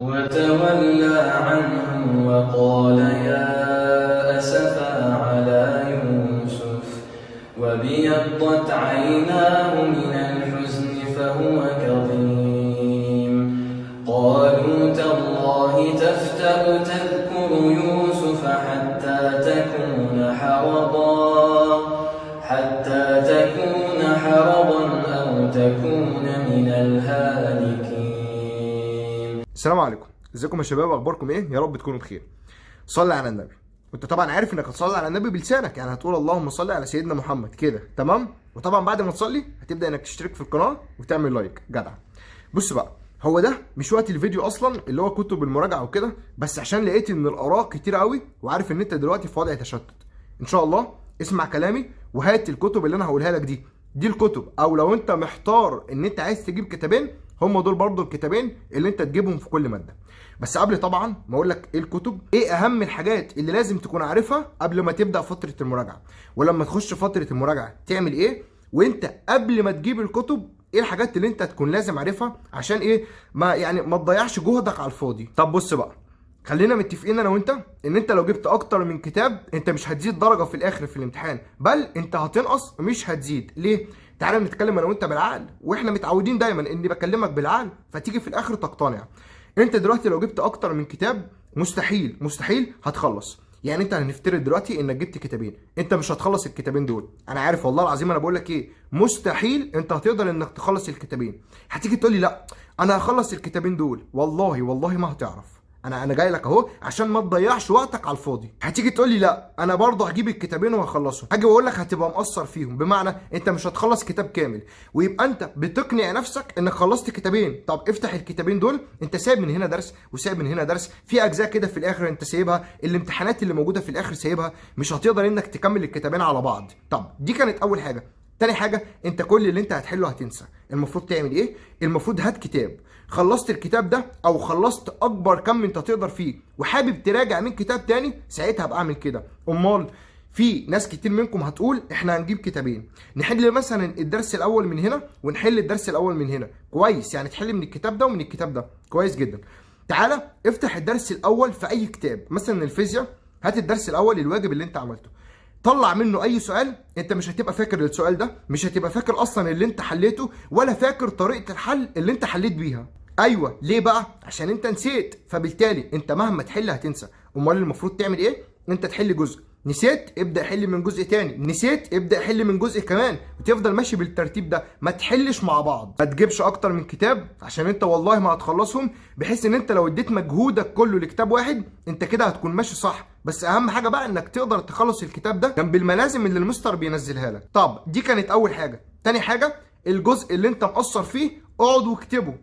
وتولى عنهم وقال يا أسفا على يوسف وابيضت عيناه من الحزن فهو كظيم. قالوا تالله تفتأ تذكر يوسف حتى تكون حرضا أو تكون من الهالكين. السلام عليكم، ازيكم يا شباب؟ اخباركم ايه؟ يا رب تكونوا بخير. صلي على النبي. وانت طبعا عارف انك هتصلي على النبي بلسانك، يعني هتقول اللهم صل على سيدنا محمد كده، تمام؟ وطبعا بعد ما تصلي هتبدا انك تشترك في القناة وتعمل like جدع. بص بقى، هو ده مش وقت الفيديو اصلا اللي هو كتب المراجعة وكده، بس عشان لقيت ان الاراء كتير قوي وعارف ان انت دلوقتي في وضع تشتت، ان شاء الله اسمع كلامي وهات الكتب اللي انا هقولها لك دي الكتب، او لو انت محتار ان انت عايز تجيب كتابين، هم دول برضو الكتابين اللي انت تجيبهم في كل مادة. بس قبل طبعا ما اقول لك ايه الكتب، ايه اهم الحاجات اللي لازم تكون عارفها قبل ما تبدا فترة المراجعة، ولما تخش فترة المراجعة تعمل ايه، وانت قبل ما تجيب الكتب ايه الحاجات اللي انت تكون لازم عارفها عشان ايه ما يعني ما تضيعش جهدك على الفاضي. طب بص بقى، خلينا متفقين انا وانت ان انت لو جبت اكتر من كتاب انت مش هتزيد درجه في الاخر في الامتحان، بل انت هتنقص مش هتزيد. ليه؟ تعالى نتكلم انا وانت بالعقل، واحنا متعودين دايما اني بكلمك بالعقل فتيجي في الاخر تقتنع. انت دلوقتي لو جبت اكتر من كتاب مستحيل مستحيل هتخلص. يعني انت هنفترض دلوقتي انك جبت كتابين، انت مش هتخلص الكتابين دول. انا عارف والله العظيم انا بقول لك ايه، مستحيل انت هتقدر انك تخلص الكتابين. هتيجي تقول لي لا انا هخلص الكتابين دول، والله والله ما هتعرف. انا جاي لك اهو عشان ما تضيعش وقتك على الفاضي. هتيجي تقول لي لا انا برضه هجيب الكتابين وهخلصهم، هاجي واقول لك هتبقى مقصر فيهم، بمعنى انت مش هتخلص كتاب كامل، ويبقى انت بتقنع نفسك انك خلصت كتابين. طب افتح الكتابين دول، انت سايب من هنا درس وسايب من هنا درس، في اجزاء كده في الاخر انت سايبها، الامتحانات اللي موجودة في الاخر سايبها، مش هتقدر انك تكمل الكتابين على بعض. طب دي كانت اول حاجة. تاني حاجة، انت كل اللي انت هتحله هتنسى. المفروض تعمل ايه؟ المفروض هات كتاب، خلصت الكتاب ده او خلصت اكبر كم انت تقدر فيه وحابب تراجع من كتاب تاني، ساعتها ابقى اعمل كده. امال في ناس كتير منكم هتقول احنا هنجيب كتابين، نحل مثلا الدرس الاول من هنا ونحل الدرس الاول من هنا، كويس، يعني تحل من الكتاب ده ومن الكتاب ده، كويس جدا. تعالى افتح الدرس الاول في اي كتاب، مثلا الفيزياء، هات الدرس الاول الواجب اللي انت عملته، طلع منه اي سؤال. انت مش هتبقى فاكر السؤال ده، مش هتبقى فاكر اصلا اللي انت حليته، ولا فاكر طريقه الحل اللي انت حليت بيها. ايوه ليه بقى؟ عشان انت نسيت، فبالتالي انت مهما تحل هتنسى. امال المفروض تعمل ايه؟ انت تحل جزء، نسيت ابدا حل من جزء تاني، نسيت ابدا حل من جزء كمان، وتفضل ماشي بالترتيب ده. ما تحلش مع بعض، ما تجيبش اكتر من كتاب عشان انت والله ما هتخلصهم، بحيث ان انت لو اديت مجهودك كله لكتاب واحد انت كده هتكون ماشي صح. بس اهم حاجة بقى انك تقدر تخلص الكتاب ده جنب الملازم اللي المستر بينزلها لك. طب دي كانت اول حاجة. تاني حاجة، الجزء اللي انت مقصر فيه اقعد واكتبه.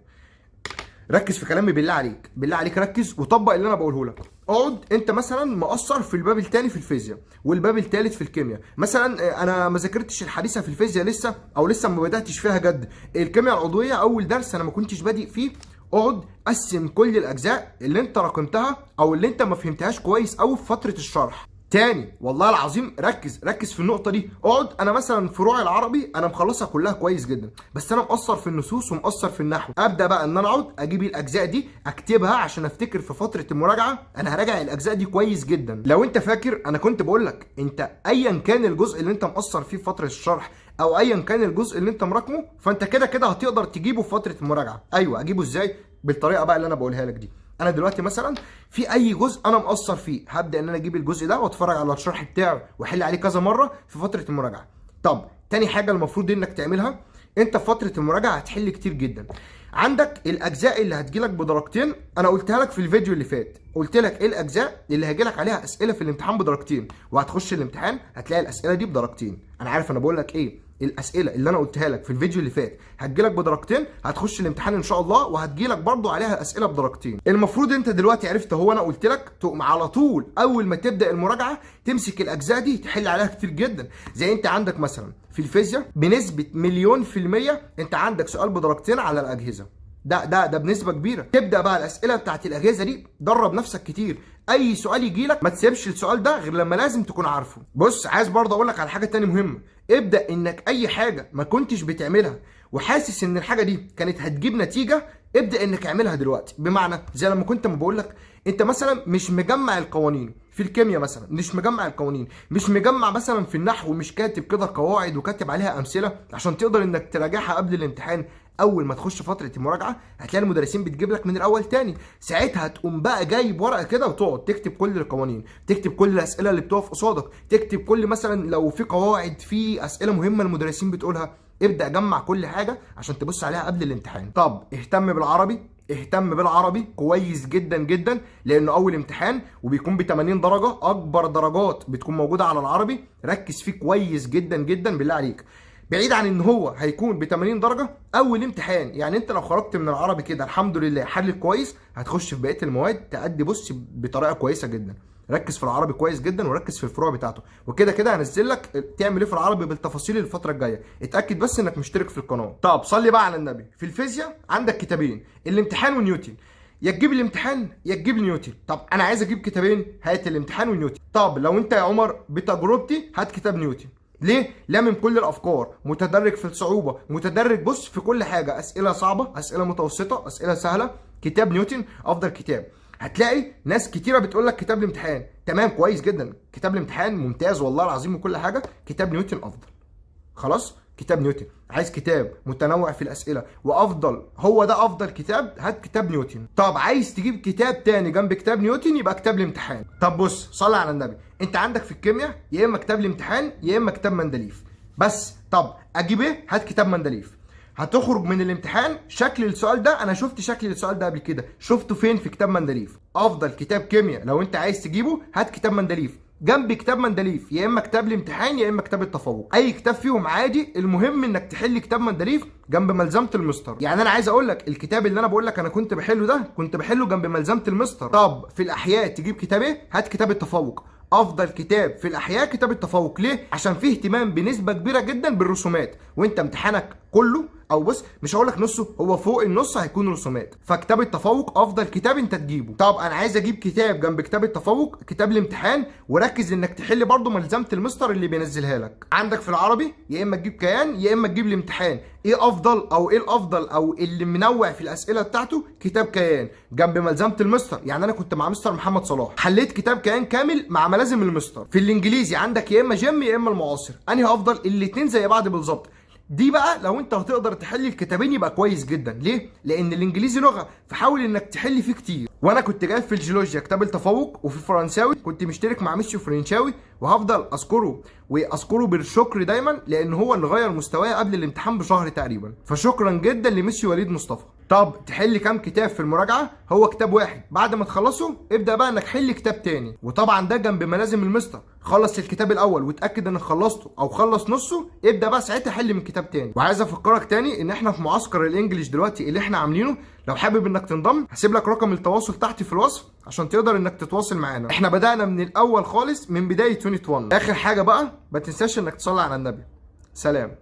ركز في كلامي بالله عليك، بالله عليك ركز وطبق اللي انا بقوله لك. اقعد، انت مثلا مقصر في الباب الثاني في الفيزياء والباب الثالث في الكيمياء، مثلا انا ما ذاكرتش الحديثة في الفيزياء لسه، او لسه ما بداتش فيها جد، الكيمياء العضوية اول درس انا ما كنتش بادئ فيه. اقعد قسم كل الاجزاء اللي انت راكمتها او اللي انت ما فهمتهاش كويس قوي في فترة الشرح. تاني والله العظيم ركز ركز في النقطة دي. اقعد، انا مثلا فروع العربي انا مخلصها كلها كويس جدا، بس انا مقصر في النصوص ومقصر في النحو. ابدا بقى ان انا اقعد اجيب الاجزاء دي اكتبها عشان افتكر في فترة المراجعة انا هراجع الاجزاء دي كويس جدا. لو انت فاكر انا كنت بقول لك انت ايا كان الجزء اللي انت مقصر فيه في فترة الشرح او ايا كان الجزء اللي انت مراكمه، فانت كده كده هتقدر تجيبه في فترة المراجعة. ايوه اجيبه ازاي؟ بالطريقة بقى اللي انا بقولها لك دي. انا دلوقتي مثلا في اي جزء انا مقصر فيه، هبدا ان انا اجيب الجزء ده واتفرج على الشرح بتاعه واحل عليه كذا مرة في فترة المراجعة. طب تاني حاجة المفروض انك تعملها، انت في فترة المراجعة هتحل كتير جدا. عندك الاجزاء اللي هتجيلك بدرجتين، انا قلتها لك في الفيديو اللي فات، قلت لك ايه الاجزاء اللي هيجيلك عليها اسئلة في الامتحان بدرجتين، وهتخش الامتحان هتلاقي الاسئلة دي بدرجتين. انا عارف انا بقول لك ايه، الاسئلة اللي انا قلتها لك في الفيديو اللي فات هتجيلك بدرجتين، هتخش الامتحان ان شاء الله وهتجيلك برضو عليها اسئلة بدرجتين. المفروض انت دلوقتي عرفت، هو انا قلت لك تقوم على طول اول ما تبدا المراجعة تمسك الاجزاء دي تحل عليها كتير جدا. زي انت عندك مثلا في الفيزياء بنسبة 1,000,000% انت عندك سؤال بدرجتين على الاجهزة، ده بنسبة كبيرة. تبدا بقى الاسئلة بتاعت الاجهزة دي، درب نفسك كتير، اي سؤال يجي لك ما تسيبش السؤال ده غير لما لازم تكون عارفه. بص عايز برضه اقول لك على حاجة تاني مهمة، ابدا انك اي حاجة ما كنتش بتعملها وحاسس ان الحاجة دي كانت هتجيب نتيجة، ابدا انك اعملها دلوقتي. بمعنى زي لما كنت ما بقول لك، انت مثلا مش مجمع القوانين في الكيمياء مثلا، مش مجمع القوانين، مش مجمع مثلا في النحو، مش كاتب كده قواعد وكاتب عليها امثلة عشان تقدر انك تراجعها قبل الامتحان. اول ما تخش فترة المراجعة هتلاقي المدرسين بتجيب لك من الاول تاني، ساعتها هتقوم بقى جايب ورقة كده وتقعد تكتب كل القوانين، تكتب كل الاسئلة اللي بتقف قصادك، تكتب كل مثلا لو في قواعد، في اسئلة مهمة المدرسين بتقولها. ابدا جمع كل حاجة عشان تبص عليها قبل الامتحان. طب اهتم بالعربي، اهتم بالعربي كويس جدا جدا، لانه اول امتحان وبيكون ب 80 درجه، اكبر درجات بتكون موجودة على العربي. ركز فيه كويس جدا جدا بالله عليك. بعيد عن ان هو هيكون ب 80 درجه اول امتحان، يعني انت لو خرجت من العربي كده الحمد لله حل كويس، هتخش في بقية المواد تأدي بص بطريقة كويسة جدا. ركز في العربي كويس جدا وركز في الفروع بتاعته، وكده كده هنزل لك تعمل ايه في العربي بالتفاصيل الفترة الجاية. اتاكد بس انك مشترك في القناة. طب صلي بقى على النبي. في الفيزياء عندك كتابين، الامتحان ونيوتن. يا تجيب الامتحان يا تجيب نيوتن. طب انا عايز اجيب كتابين، هات الامتحان ونيوتن. طب لو انت يا عمر بتجربتي هات كتاب نيوتن. ليه؟ لامم كل الافكار، متدرج في الصعوبة، متدرج بص في كل حاجة، اسئلة صعبة، اسئلة متوسطه، اسئلة سهلة. كتاب نيوتن افضل كتاب. هتلاقي ناس كتيرة بتقول لك كتاب الامتحان، تمام كويس جدا، كتاب الامتحان ممتاز والله العظيم وكل حاجة، كتاب نيوتن افضل. خلاص، كتاب نيوتن. عايز كتاب متنوع في الاسئلة وافضل، هو ده افضل كتاب، هات كتاب نيوتن. طب عايز تجيب كتاب تاني جنب كتاب نيوتن، يبقى كتاب الامتحان. طب بص صلي على النبي، انت عندك في الكيمياء يا اما كتاب الامتحان يا اما كتاب مندليف بس. طب اجيب ايه؟ هات كتاب مندليف. هتخرج من الامتحان شكل السؤال ده، انا شفت شكل السؤال ده قبل كده، شفته فين؟ في كتاب مندليف. افضل كتاب كيمياء لو انت عايز تجيبه هات كتاب مندليف. جنب كتاب مندليف يا اما كتاب الامتحان يا اما كتاب التفوق، اي كتاب فيهم عادي، المهم انك تحل كتاب مندليف جنب ملزمة المستر. يعني انا عايز اقول لك الكتاب اللي انا بقول لك انا كنت بحله ده، كنت بحله جنب ملزمة المستر. طب في الاحياء تجيب كتاب ايه؟ هات كتاب التفوق. افضل كتاب في الاحياء كتاب التفوق. ليه؟ عشان فيه اهتمام بنسبة كبيرة جدا بالرسومات، وانت امتحانك كله او بص مش هقول لك نصه، هو فوق النص هيكون رسومات، فكتاب التفوق افضل كتاب انت تجيبه. طب انا عايز اجيب كتاب جنب كتاب التفوق، كتاب الامتحان، وركز انك تحل برده ملزمة المستر اللي بينزلها لك. عندك في العربي يا اما تجيب كيان يا اما تجيب الامتحان. ايه افضل او ايه الافضل او اللي منوع في الاسئلة بتاعته؟ كتاب كيان جنب ملزمة المستر. يعني انا كنت مع مستر محمد صلاح، حليت كتاب كيان كامل مع ملازم المستر. في الانجليزي عندك يا اما جيم يا اما المعاصر، انهي افضل؟ الاثنين زي بعض بالظبط. دي بقى لو انت هتقدر تحل الكتابين يبقى كويس جدا. ليه؟ لان الانجليزي لغة، فحاول انك تحل فيه كتير. وانا كنت جايب في الجيولوجيا كتاب التفوق، وفي الفرنساوي كنت مشترك مع ميسيو فرنشاوي، وهفضل اذكره واذكره بالشكر دايما لان هو اللي غير مستواي قبل الامتحان بشهر تقريبا، فشكرا جدا لميسيو وليد مصطفى. طب تحل كام كتاب في المراجعة؟ هو كتاب واحد، بعد ما تخلصه ابدا بقى انك حل كتاب تاني، وطبعا ده جنب ملازم المستر. خلص الكتاب الاول وتاكد انك خلصته او خلص نصه، ابدا بقى ساعتها حل من كتاب تاني. وعايز افكرك تاني ان احنا في معسكر ال English دلوقتي اللي احنا عاملينه، لو حابب انك تنضم هسيب لك رقم التواصل تحت في الوصف عشان تقدر انك تتواصل معانا. احنا بدانا من الاول خالص من بداية unit 1. اخر حاجة بقى ما تنساش انك تصلي على النبي. سلام.